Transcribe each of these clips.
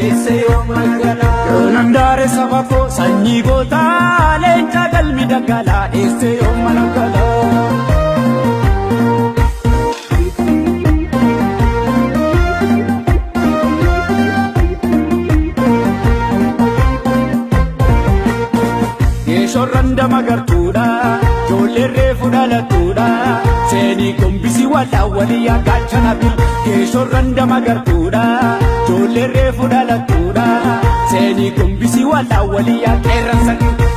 dheessee yoo mana galaa. Yoonan daare saba koo sanyii gootaa leenca galmi daggalaa dheessee yoo mana galaa. Geeshorran dama gartuudha, ijoolleen reefu dhalattuudha. Seenii gombisi walaa walii gaachana bil. Geeshorran dama gartuudha, ijoolleen reefu dhalattuudha. Seenii gombisi walaa walii qeerransa.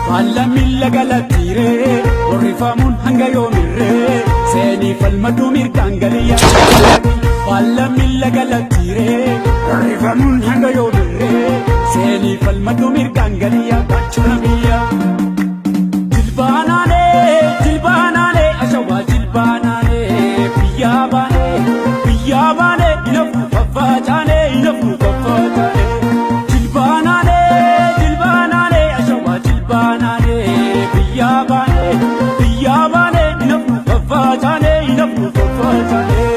Faalla miila galattiiree, horrifamuun hanga yoomirree. Seenii falmaduu mirgaan galii. Faalla miila galattiiree, horrifamuun hanga yoomirree. Seenii falmaduu mirgaan galii gaachana biyya. Jilbaanaalee, jilbaanaalee, ashawaa jilbaanaalee, biyyaa baanee, biyyaa baanee, inafu faffacaanee, inafu faffacaanee. Jilbaanaalee, jilbaanaalee, ashawaa jilbaanaalee, biyyaa baanee, biyyaa baanee, inafu faffacaanee, inafu faffacaanee.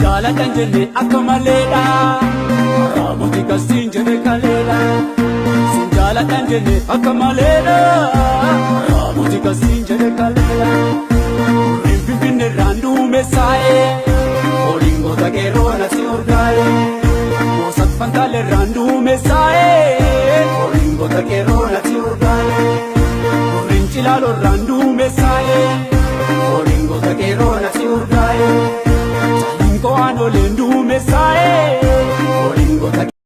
Jaaladhan jenne akka maleedha, Raamooti kasiin jedhe kaleedha. Jaaladhan jenne akka maleedha, Raamooti kasiin jedhe kaleedha. Horiin finfinne irraan duumessaa'e, horiin goota qeerroo natti urgaa'e. Moosat fantaalee irraan duumessaa'e, horiin goota qeerroo natti urgaa'e. Horiin cilaaloo irraan duumessaa'e, horiin goota qeerroo natti urgaa'e. Caaliin qo'aan oleen.